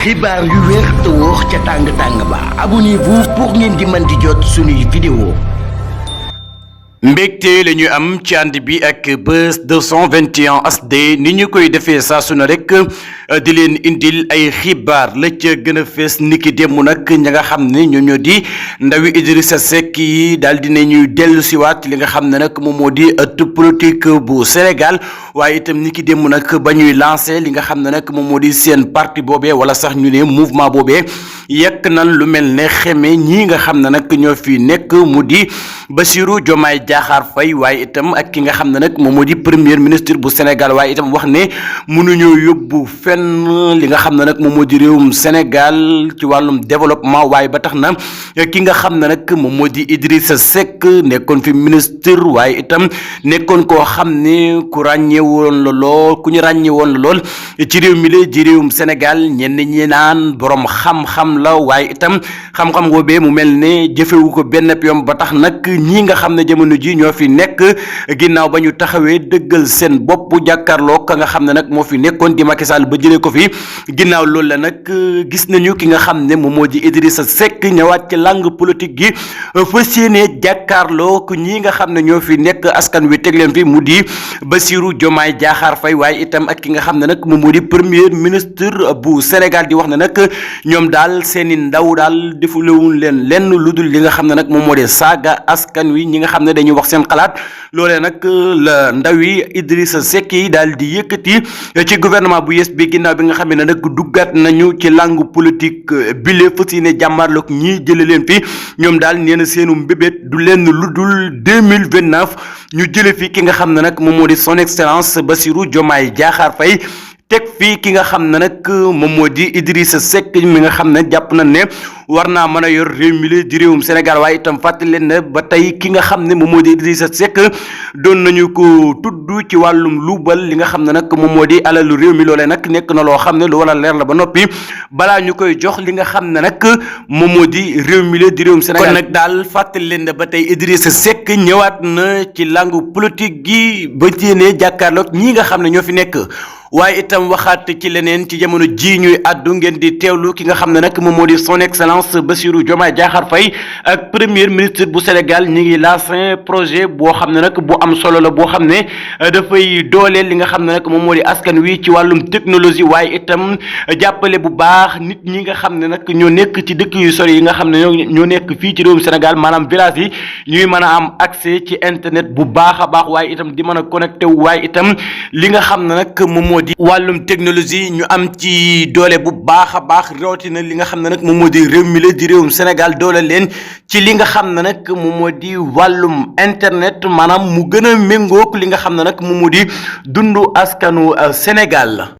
xibaar yu wér te wóor ca tàng ba abonnez-vous pour ngeen di mën di jot suñuy vidéo. mbégte la ñu am ci ànd bi ak Buzz 221 HD ni ñu koy defee saa su ne rek di leen indil ay xibaar la ca gën a fees niki démb nag ña nga xam ne ñoo di ndawi Idrissa Seck yi daal dinañuy dellu siwaat li nga xam ne nag moom moo di ëtt politique bu Sénégal waaye itam niki démb nag ba ñuy lancé li nga xam ne nag moom moo di seen parti boobee wala sax ñu ne mouvement boobee yekk nan lu mel ne xeme ñii nga xam ne nag ñoo fi nekk mu di Bassirou Diomaye Diakhar Faye waaye itam ak ki nga xam ne nag moom moo di premier ministre bu Sénégal waaye itam wax ne mënuñoo yóbbu fenn li nga xam ne nag moom moo di réewum Sénégal ci wàllum développement waaye ba tax na ki nga xam ne nag moom moo di Idrissa Seck nekkoon fi ministre waaye itam nekkoon koo xam ne ku ràññee woon la lool ku ñu ràññee woon la lool ci réew mi la ji réewum Sénégal ñenn ñi naan borom xam-xam la waaye itam xam-xam boobee mu mel ne jëfewu ko benn yoon ba tax nag ñi nga xam ne jamono ji ñoo fi nekk ginnaaw ba ñu taxawee dëggal seen bopp jàkkaarloo ka nga xam ne nag moo fi nekkoon di Macky Sall ba jëlee ko fi ginnaaw loolu la nag gis nañu ki nga xam ne moom moo di Idrissa Seck ñëwaat ci langue politique gi fas yéene jàkkaarloo ku ñi nga xam ne ñoo fi nekk askan wi teg leen fi mu di Bassirou Diomaye Diakhar Faye waaye itam ak ki nga xam ne nag moom moo di premier ministre bu Sénégal di wax ne nag ñoom daal seeni ndaw daal defulewuñ leen lenn lu dul li nga xam ne nag moom moo di saaga askan wi ñi nga xam ne dañuy wax seen xalaat loolee nag la ndaw yi Idrissa Seck yi daal di yëkkati ci gouvernement bu yes bi ginnaaw bi nga xam ne nag duggaat nañu ci langue politique bile fas yéene jàmmarloog ñii jële leen fi ñoom daal nee na seenu mbébét du lenn lu dul 2029 ñu jële fi ki nga xam ne nag moom moo di son excellence Bassirou Diomaye Diakhar Faye teg fii ki nga xam ne nag moom moo di Idrissa Seck mi nga xam ne jàpp na ne war naa mën a yor réew mi la di réewum Sénégal waaye itam fàttali leen ne ba tey ki nga xam ne moom moo di Idrissa Seck doon nañu ko tudd ci wàllum luubal li nga xam ne nag moom moo di alalu réew mi loolee nag nekk na loo xam ne lu war a leer la ba noppi balaa ñu koy jox li nga xam ne nag moom moo di réew mi la di réewum Sénégal kon nag daal fàttali leen ne ba tey Idrissa Seck ñëwaat na ci langue politique gi ba jéenee jàkkaarloog ñii nga xam ne ñoo fi nekk waaye itam waxaat ci leneen ci jamono ji ñuy àddu ngeen di teewlu ki nga xam ne nag moom moo di son excellence Bassirou Diomaye Diakhar Faye ak premier ministre bu Sénégal ñi ngi lancé projet boo xam ne nag bu am solo la boo xam ne dafay dooleel li nga xam ne nag moom moo di askan wi ci wàllum technologie waaye itam jàppale bu baax nit ñi nga xam ne nag ñoo nekk ci dëkk yu sori yi nga xam ne ñoo nekk fii ci réewum Sénégal maanaam village yi ñuy mën a am accès ci internet bu baax a baax waaye itam di mën a connecté wu waaye itam li nga xam ne nag moom moo di wàllum technologie ñu am ci doole bu baax a baax rawatina li nga xam ne nag moom moo di réew mi la di réewum Sénégal doole leen ci li nga xam ne nag moom moo di wàllum internet maanaam mu gën a méngoog li nga xam ne nag moom moo di dundu askanu Sénégal la